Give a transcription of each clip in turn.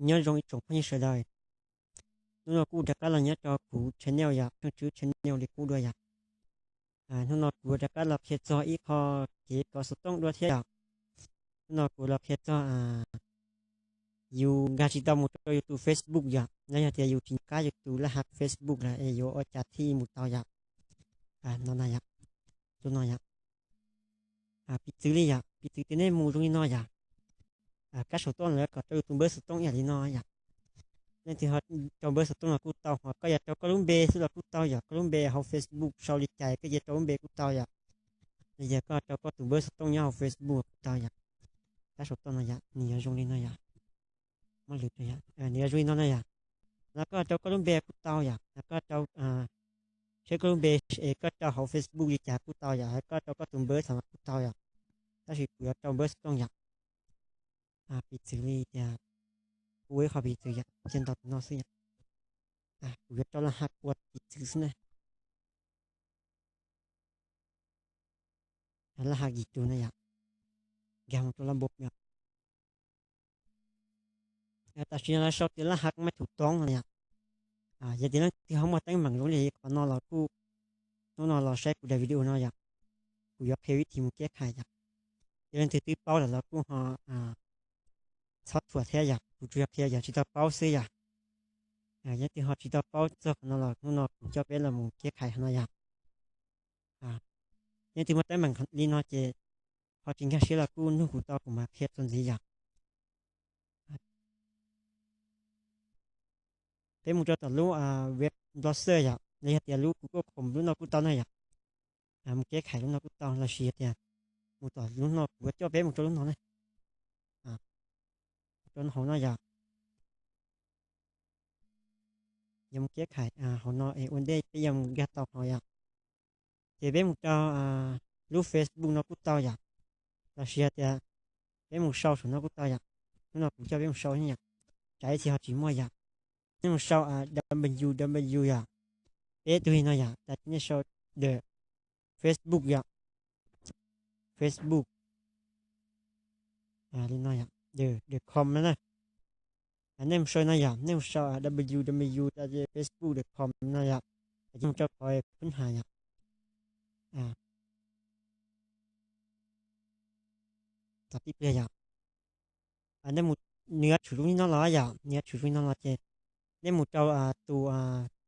Nyob zoo ib tsoom phooj ywg sawv daws. Hnub no kuj rov qab los nyob rau kuv channel yom, Pheej Tswb channel li qub dua yom. Hnub no kuv rov qab los qhia txog ib qho kev kov xov tooj dua thiab yom. Hnub no kuv los qhia txog yus nkag tsis tau mus rau yus tus Facebook yom, los yog tias yus tsis nco qab yus tus laj hav Facebook lawm es yuav ua cas thiaj mus tau yom. No na yom, tus no yom. Piv txwv li yom, piv txwv tias nej mus zoo li no yom. Kab saum toj no lawv kom rau yus tus npawb xov tooj ib yam li no yom. Leej twg ho rau npawb xov tooj los kuj tau, ho koj yuav rau koj lub npe xwb los kuj tau yom, koj lub npe hauv Facebook sau li cas koj cia rau lub npe kuj tau yom. Los yog koj rau koj tus npawb xov tooj nyob hauv Facebook kuj tau yom. Kab saum toj no yom, nws yuav zoo li no yom. Muab lwv rau yom, nws yuav zoo li no na yom. Los koj rau koj lub npe kuj tau yom, los koj rau, seb koj lub npe es koj rau hauv Facebook li cas kuj tau yom, koj rau koj tus npawb xov tooj kuj tau yom. Tab sis kuv yuav rau npawb xov tooj yom. Piv txwv li tias kuv ua ib qho piv txwv yom, cia ntau tus no xwb yom. Kuv yuav rau laj hav ua piv txwv xwb na. Laj hav yim tus na yom. Nkag mus rau laj npoo yom. Tam sim no lawv sau tias laj hav maj thum toob no yom. Yog tias leej twg ho muaj teeb meem zoo li qhov no los kuj, hnub no los saib kuv daim video no yom, kuv yuav qhia vib thib mus keb khais yom. Yog leej twg twb paub lawm los kuj ho txhob thuam thiab yom, kuv tsuas yog qhia yog tsis tau paub xwb yom. Yog leej twg ho tsis tau paub txog qhov no los hnub no kuv coj peb los mus keb khais qhov no yom. Yog leej twg muaj teeb meem li no ces ho tsis nkag siab los kuj nug kuv tau kuv mam qhia txuas ntxiv yom. Peb mus rau tom lub web browser yom, los yog tias lub Google Chrome lub no kuj tau na yom. Mus keb khais lub no kuj tau los sis yog tias mus tom lub no kuv coj peb mus rau lub no na. Rau hauv no yom. Yuav mus keb khais hauv no es ua ntej peb yuav mus nkag tau hauv yom. Ces peb mus rau lub Facebook no kuj tau yom, los sis hais tias peb mus sau saum no kuj tau yom. Hnub no kuv coj peb mus sau yom, tsam ib txhia ho tsis muaj yom. Nej mus sau W W W yom, peb tug li no yom, tas ces nej sau the Facebook yom, Facebook li no yom, the com no na. Nej mus sau no yom, nej mus sau W W W tas ces Facebook the com no yom, tas ces mus rau qhov phwb has yom. Tom tib pliag yom, nej mus, nws yuav tshwm zoo li no los yom, nws yuav tshwm zoo li no los ces nej mus rau tus,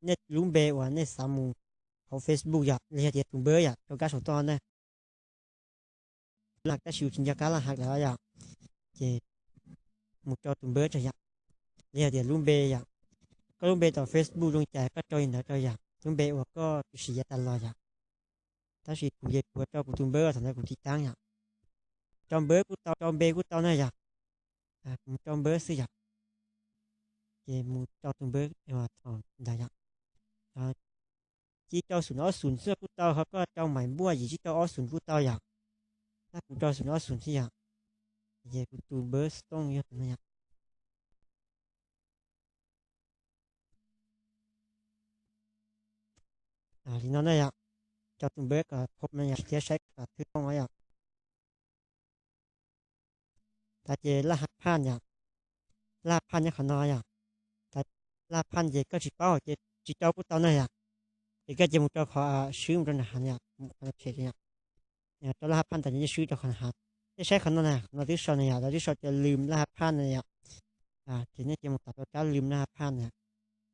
nej lub npe uas nej xav mus hauv Facebook yom, los yog tias tus npawb yom, rau kab saum toj na. Laj tab sis yus tsis nco qab laj hav lawm yom, ces mus rau tus npawb tso yom, los yog tias lub npe yom. Koj lub npe tom Facebook zoo li cas koj rau li ntawd rau yom, lub npe uas koj sim yav tas los yom. Tab sis kuv ces kuv rau kuv tus npawb thaum ntawd kuv tiv taab yom. Rau npawb kuj tau, rau npe kuj tau na yom. Kuv mus rau npawb xwb yom. Ces mus rau tus npawb thaum ntawd yom. Tsib rau xoom ob xoom xwb kuj tau, ho koj rau maim npuaj yim tsib rau ob xoom kuj tau yom. Tab kuv rau xoom ob xoom xwb yom. Ces kuv tus npawb xov tooj yog tus no yom. Li no na yom, rau tus npawb kom phom no yom, thiab saib kom thwb tooj yom. Tas ces laj hav phaj yom, laj hav phaj nyob qhov no yom. Tas laj hav phaj ces koj tsis paub ces tsis rau kuj tau na yom. Ces koj cia mus rau qhov swb mus rau nram hav yom, qhov phem yom. Rau laj hav phaj tas ces nej swb rau qhov hav. Nej saib qhov no na, qhov no twb sau na yom, lawv twb sau tias lwm laj hav phaj na yom. Ces nej cia mus tom rau tsab lwm laj hav phaj na yom.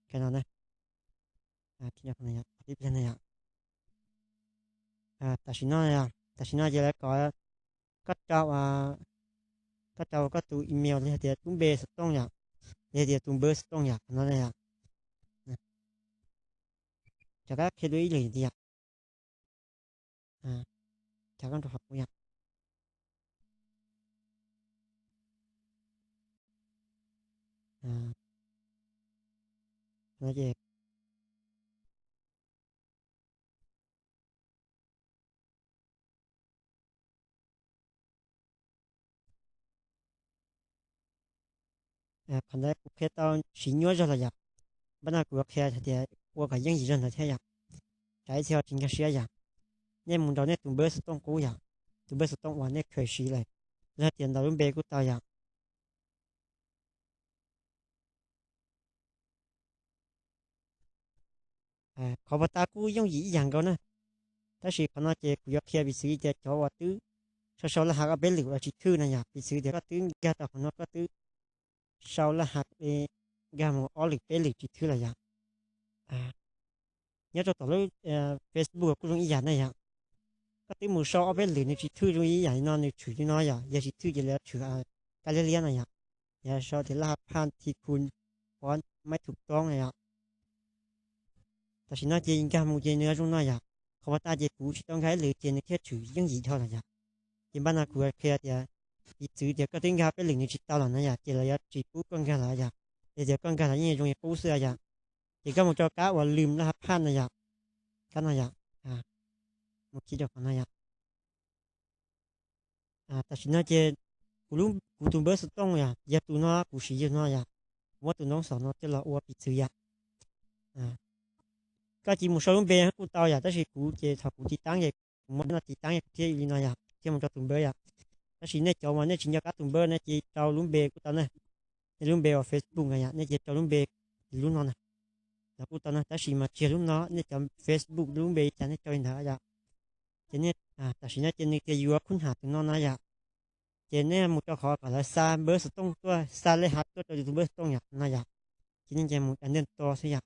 Qhov no na, qhov tib pliag na yom. Tam sim no, tam sim no ces lawv kom koj rau, koj rau koj tus email los yog tias lub npe xov tooj yom, los yog tias tus npawb xov tooj yom, qhov no na yom. Rov qab qhia dua ib lwm tias, rov qab rau qhov qub yom. Qhov no ces qhov ntawd kuv qhia tau siv nyuaj zog los yom. Npaj no kuv yuav qhia hais tias ua kom yeej yim zog ntawd thiab yom. Tsam ib txhia ho tsis nkag siab yom. Nej mus ntaus nej tus npawb xov tooj qub yom, tus npawb xov tooj uas nej khaws siv lawm, los yog tias ntaus lub npe kuj tau yom. Qhov pas tas kuj yooj yim ib yam nkaus na. Tab sis qhov no ces kuv yuav qhia piv txwv tias cov uas twb sau sau laj has ob peb lwm los tsis thwj na yom, piv txwv tias koj twb nkag tau qhov no koj twb sau laj has nkag mus ob lwm peb lwm tsis thwj los yom. Nyob rau tom lub Facebook kuj zoo ib yam na yom. Koj twb mus sau ob peb lwm nws tsis thwj zoo ib yam li no nws tshwm li no yom, yog tsis thwj ces lawv tshwm kab liab liab no yom. Yog sau tias laj has phaj thi khu pov maib thum toob na yom. Tam sim no ces nkag mus ces nws zoo no yom. Qhov pas tas ces kuv tsis tau nkag ib lwm ces nws thiaj tshwm yooj yim dhau lawm yom. Ces npaj no kuv qhia tias piv txwv tias koj twb nkag peb lwm nws tsis tau los na yom, ces lawv yuav tsis pub koj nkag lawm yom. Yog tias koj nkag lawm yeej zoo li qub xwb yom. Ces koj mus rau kab uas lwm laj has phaj no yom, kab no yom, mus khi rau qhov no yom. Tam sim no ces kuv, kuv tus npawb xov tooj yom, yog tus no kuv siv yog no yom, kuv muab tus ntoo xom no coj los ua piv txwv yom. Koj cia li mus sau lub npe kuj tau yom, tab sis kuv ces thaum kuv tiv taab ces kuv muab no tiv taab kuv thiaj li no yom, thiaj mus rau tus npawb yom. Tab sis nej cov uas nej tsis nco qab tus npawb nej cia li rau lub npe kuj tau na. Nej lub npe uas Facebook no yom, nej cia li rau lub npe lub no na, los kuj tau na, tab sis mas tsis yog lub no, nej cov Facebook lub npe li cas nej rau li ntawd yom. Ces tam sim no ces nws tias yuav khub ham tus no no yom. Ces nej mus rau qhov kom lawv xa npawb xov tooj tuaj, xa laj has tuaj rau tus npawb xov tooj yom no yom. Ces nej cia li mus da ntej to xwb yom.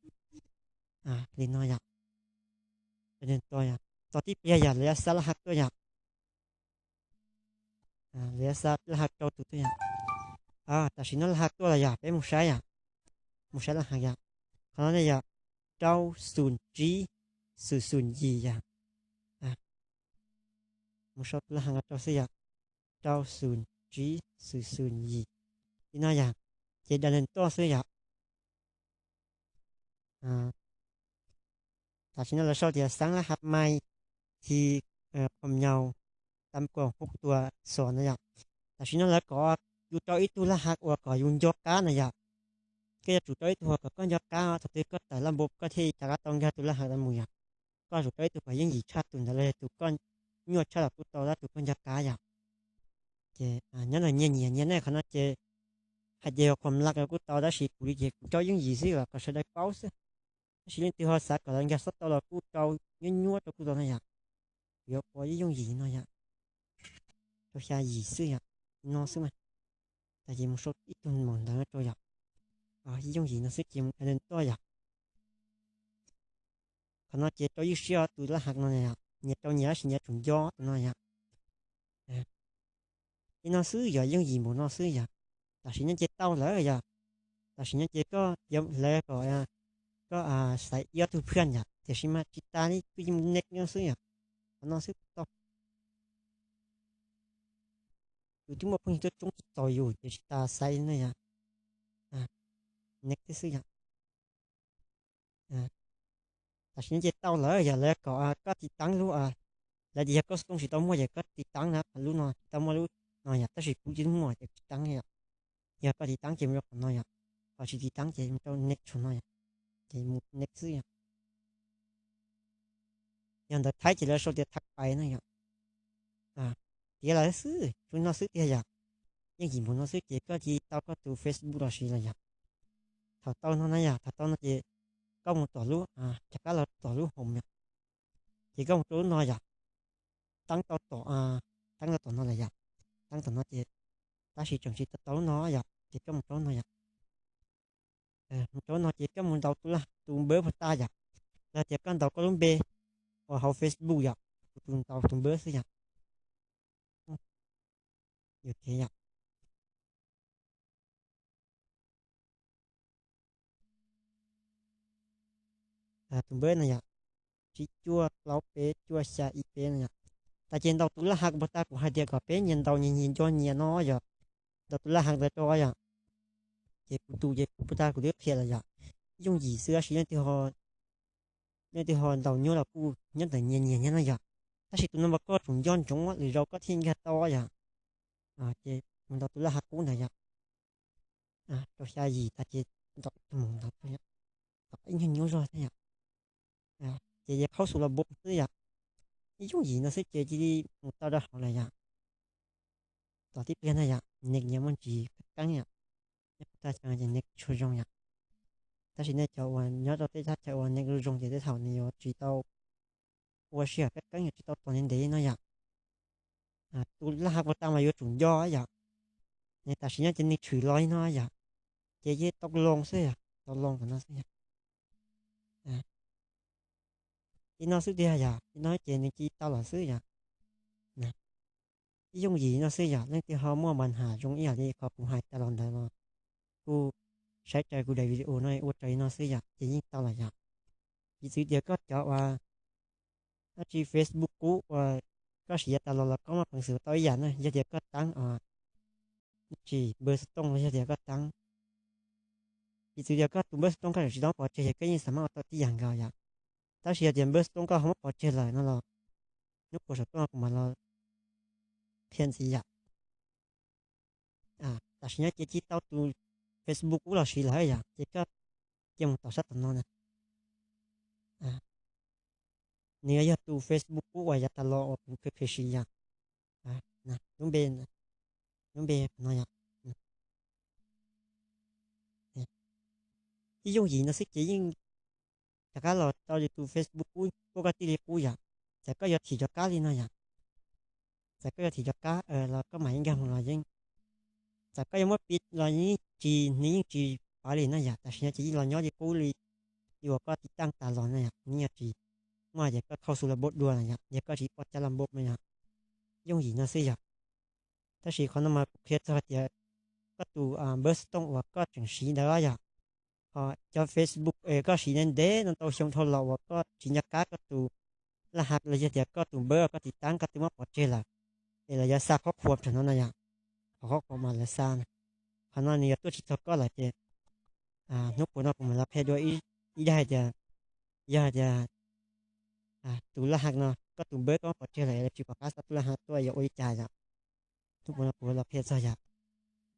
Li no yom. Da ntej to yom, txog tib pliag yom lawv yuav xa laj has tuaj yom. Lawv yuav xa laj has rau tus tuaj yom. Tam sim no laj has tuaj los yom, peb mus saib yom. Mus saib laj has yom. Qhov no ne yom, rau xum tsib xum xum yim yom. Mus sau tus laj has no rau xwb yom. Rau xum tsib xum xum yim. Li no yom. Ces da ntej to xwb yom. Tam sim no lawv sau tias xaab laj has mai thi qhom nyaus tam kuam hub tua xos no yom. Tam sim no lawv kom yus rau ib tug laj has uas kom yus nco qab na yom. Koj yuav tsum rau ib tug uas kom koj nco qab, thaum twg koj tawm laj npo koj thiaj li rov qab tau nkag tus laj has ntawd mus yom. Koj tsum rau ib tug kom yooj yim tshaj tus ntawd los yog tus koj nyuaj tshaj los kuj tau, tab tus koj nco qab yom. Ces nyob ntawm nyias nyiam nyias ne, qhov no ces hais tias yog qhuas laj los kuj tau, tab sis kuv li ces kuv rau yooj yim xwb kom sawv daws paub xwb. Tab sis leej twg ho xav kom lawv nkag xob tau los kuj rau nyuaj nyuaj rau kuj tau no yom. Kuv yuav ua ib yooj yim no yom. Rau xya yim xwb yom. No xwb mas. Tas ces mus sau ib tug npaum ntawd rau yom. Ib yooj yim no xwb ces mus da ntej to yom. Qhov no ces rau ywj siab tus laj has no yom, nyias rau nyias tab sis nyias tsum nco tus no yom. Li no xwb yom, yooj yim npaum no xwb yom. Tam sim no ces tau lawm yom. Tam sim no ces koj, lawv kom koj xaiv ib ob tug pheej yom, tiam sis mas tsis tas li, twb yeej mus next no xwb yom. Qhov no xwb kuj tau. Yus twb muaj phooj ywg tuaj coob tsis txaus yus ces tsis tas xaiv no yom. Next xwb yom. Tam sim no ces tau lawm yom, lawv kom koj tiv taab lub, lawv tias yog koj xov tooj tsis tau muaj ces koj tiv taab na, lub no tsis tau muaj lub no yom, tab sis kuv tsis muaj ces tiv taab yom. Yog koj tiv taab ces mus rau qhov no yom, ho tsis tiv taab ces mus rau next no yom, ces mus next xwb yom. Yog ntawv Thaib ces lawv sau tias thaj pais no yom. Tiav lawm xwb, tsuas no xwb tiag yom. Yooj yim npaum no xwb ces koj cia li tau koj tus Facebook los sis los yom. Thaum tau no na yom, thaum tau no ces koj mus tom lub, rov qab los tom lub home yom. Ces koj mus rau lub no yom, taab tau tom, taab tau tom no lawm yom. Taab tom no ces, tab sis tseem tsis tau tau lub no yom, ces koj mus rau lub no yom. Mus rau lub no ces koj mus ntaus tus npawb puag ta yom, los tias koj ntaus koj lub npe uas hauv Facebook yom, kuv tus ntaus tus npawb xwb yom. Yom, tus npawb no yom, tsib cuaj plaub peb cuaj xya ib peb no yom. Tas ces ntaus tus laj has puag ta kuv hais tias kom peb nyias ntaus nyias nyias nco nyias no yom. Ntaus tus laj has ntawd rau yom. Ces kuv tus ces kuv puag ta kuv twb qhia lawm yom. Yooj yim xwb tab sis leej twg ho ntaus nyuaj los kuj nyob ntawm nyias nyias nyias no yom. Tab sis tus no mas koj tsum nco ntsoov lwm zaus koj thiaj nkag tau yom. Ces mus ntaus tus laj has qub ntawd yom. Rau xya yim tas ces ntaus tus mus ntaus rau yom. Tom ib nyuag nyuaj zog thiab yom. Ces yog qhaub xus los npo xwb yom. Ib yooj yim no xwb ces cia li mus tau rau hauv lawm yom. Tom tib pliag no yom, next nyias muaj ntsis qeeb yom. Nyob puag ta ces next tsis tshua zoo yom. Tab sis nej cov uas nyob rau tej thaj chaw uas neeg zoo ces tej thaum nws yuav tsis tau ua sij hawm keeb keeb, yuav tsis tau tos ntev ntev no yom. Tus laj hav puas tau mas yuav tsum nco yom. Tam sim no ces nws tshwm los li no yom, ces yeej tau loo xwb yom, tau loo kom no xwb yom. Li no xwb tiag yom, li no ces nws cia li tau los xwb yom. Ib yooj yim no xwb yom, leej twg ho muaj npa nham zoo ib yam li qhov kuv hais tas los ntawd los kuj saib raws kuv daim video no ua raws li no xwb yom, ces yeej tau los yom. Piv txwv tias koj cov uas dab tsi Facebook qub uas koj siv yav tas los los koj muaj peev xwm tau ib yam na, yog tias koj tab os, tsis npawb xov tooj los yog tias koj tab, piv txwv tias koj tus npawb xov tooj koj tseem tsis tau muab pov tseg ces koj yeej xav muab ua tau tib yam nkaus yom. Tab sis yog tias npawb xov tooj koj ho muab pov tseg lawm no los hnub puas saum toj no kuv mam los qhia ntxiv yom. Tam sim no ces cia li tau tus Facebook qub los siv lawm yom, ces koj cia mus tom sab tom no na. Nws yog tus Facebook qub uas yav tas los uas kuv pheej pheej siv yom. Lub npe, lub npe no yom. Ib yooj yim no xwb ces yeej rov qab los tau li tus Facebook qub, koj tij li qub yom. Txawm koj yuav thim cov kab li no yom, txawm koj yuav thim cov kab los koj mam li nkag mus los yeej, txawm koj yuav muab piv los yeej tsis, nws yeej tsis pov li no yom. Tam sim no ces yeej los nyob li qub li, li uas koj tiv taaj tas los no yom, nws yeej tsis muaj hais tias koj thauj xu los npau dua no yom, yog koj tsis pom cab los npau no yom. Yooj yim no xwb yom. Tab sis qhov no mas kuv qhia txog hais tias koj tus npawb xov tooj uas koj tseem siv ntawd yom, ho cov Facebook es koj siv ntev ntev no tau xyoo dhau los uas koj tsis nco qab koj tus laj hav los yog tias koj tus npawb koj tiv taab koj twb muab pov tseg lawm, es lawv yuav xa qhov khuam rau no no yom, qhov qhov khuam mas lawv xa na, qhov no nws yuav tuaj tsis txog koj lawm ces hnub puas no kuv mam los qhia dua ib daim hais tias, yog hais tias tus laj hav no koj tus npawb koj muab pov tseg lawm es lawv tsis pom qab xa tus laj hav tuaj yuav ua li cas yom. Hnub puas no kuv los qhia txog yom,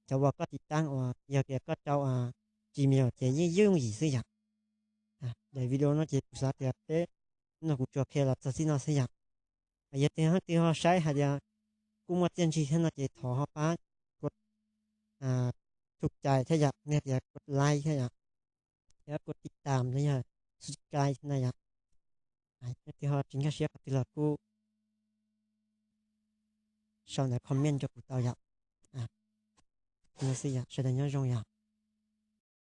cov uas koj tiv taab uas yog tias koj rau Gmail ces yeej yooj yim xwb yom. Daim video no ces kuv xav tias peb, no kuv tsuas qhia los txog txij no xwb yom. Yog tias leej twg ho saib hais tias kuj muaj txiaj ntsig thiab no ces thov ho pab kov thum cais thiab yom, yog tias kov like thiab yom, thiab kov tiv tam los yog subscribe thiab no yom. Leej twg ho tsis nkag siab qhov twg los kuj sau ntawm comment rau kuv tau yom. No xwb yom, sawv daws nyob zoo yom.